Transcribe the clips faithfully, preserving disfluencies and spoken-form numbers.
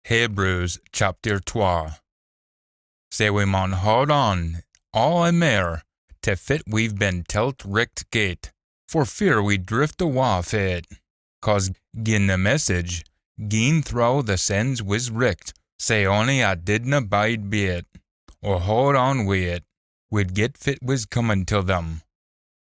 Hebrews chapter twa. Sae we maun haud on aa e mair tae fit we've been telt richt gate, for fear we drift awa fae it. Cause gin the message gien throwe the sens wis richt, sae ony at didna bide bi it, or haud on wi it, wid get fit wis comin till them.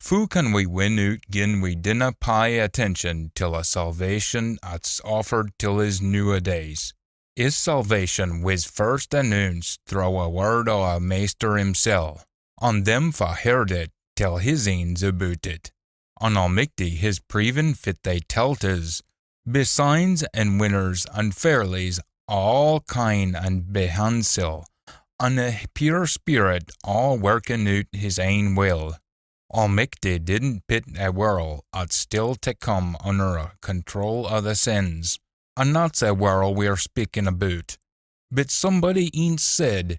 Foo can we win oot gin we dinna pey attention till a salvation at's offered till is nooadays? Is salvation wis first annoonced throwe a word o a Maister himsel, an them fa heard it tell his eens aboot it, an Almichty his preevin fit they telt is, bi signs an winners an ferlies o aa kine an bi handsel, an a pure spirit aa workin oot his ain will. Almichty didna pit a warl at's still tae come unner a control o the sens, an that's a warl we're speakin aboot. But somebody eence said,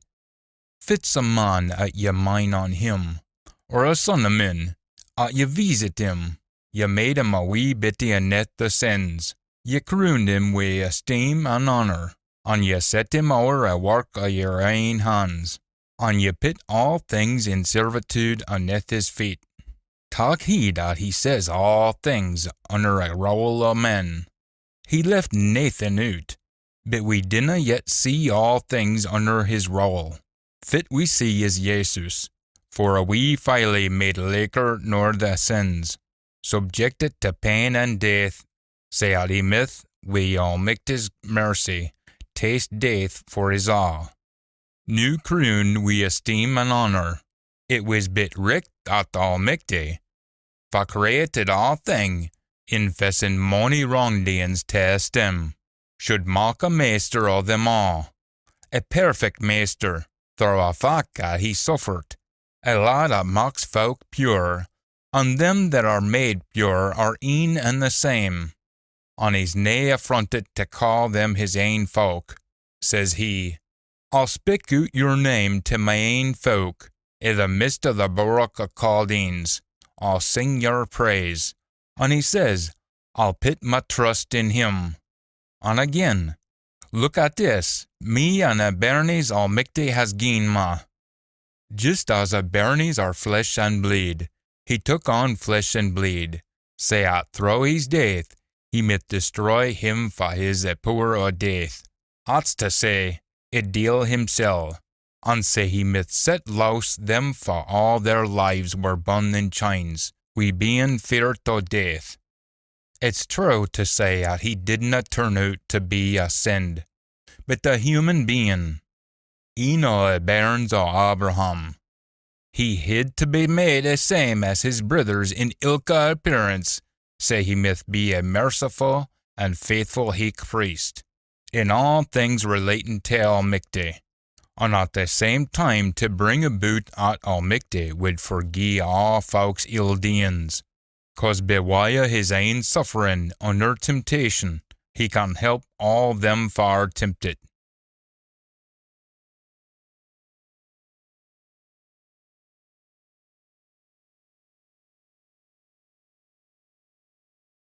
"Fit's a man at ye mind on him, or a son o men, at ye veesit him? Ye made him a wee bittie aneth the sens, ye crooned him wi esteem an honour, an ye set him ower a wark o yer ain hans, an ye pit aa things in servitude aneth his feet." Tak heed at he says aa things unner a rowle o men. He left naethin oot, but we dinna yet see aa things unner his rowle. Fit we see is Jesus, for a wee filie made laicher nor the sens, subjected tae pain an death, sae at he mith, wi Almichty's mercy, taste death for his aa. Noo crooned wi esteem an honour, it wis bit richt at Almichty, fa creatit aa thing, in fessin mony wrangdeeins tae esteem, should mak a maister o them aa, a perfect maister, throwe a fac at he suffert, a lad at maks fowk pure, an them that are made pure are een an the same. An he's nae affrontit tae caa them his ain fowk. Says he, "I'll spik oot yer name tae my ain fowk, i the midst o the boorach o Chaldeans, I'll sing yer praise." An he says, "I'll pit my trust in him." An again, "Look at this, me an a bairnies Almichty has gien ma." Jist as a bairnies are flesh an bleed, he took on flesh an bleed, sae at throwe his death he mith destroy him fa his a pooer o death, at's tae say, a deil himsel, an sae he mith set lowse them fa aa their lives were bun in chines, wi bein feart o death. It's true tae say at he didna turn oot tae be a send, but a human bein, een o a bairns o Abraham. He hid tae be made a same as his brithers in ilka appearance, sae he mith be a merciful an faithful heich priest in aa things relatin tae Almichty, an at the same time tae bring aboot at Almichty wid forgie aa fowk's ill deeins, cause bi wye o his ain sufferin unner temptation, he can help aa them fa're temptit,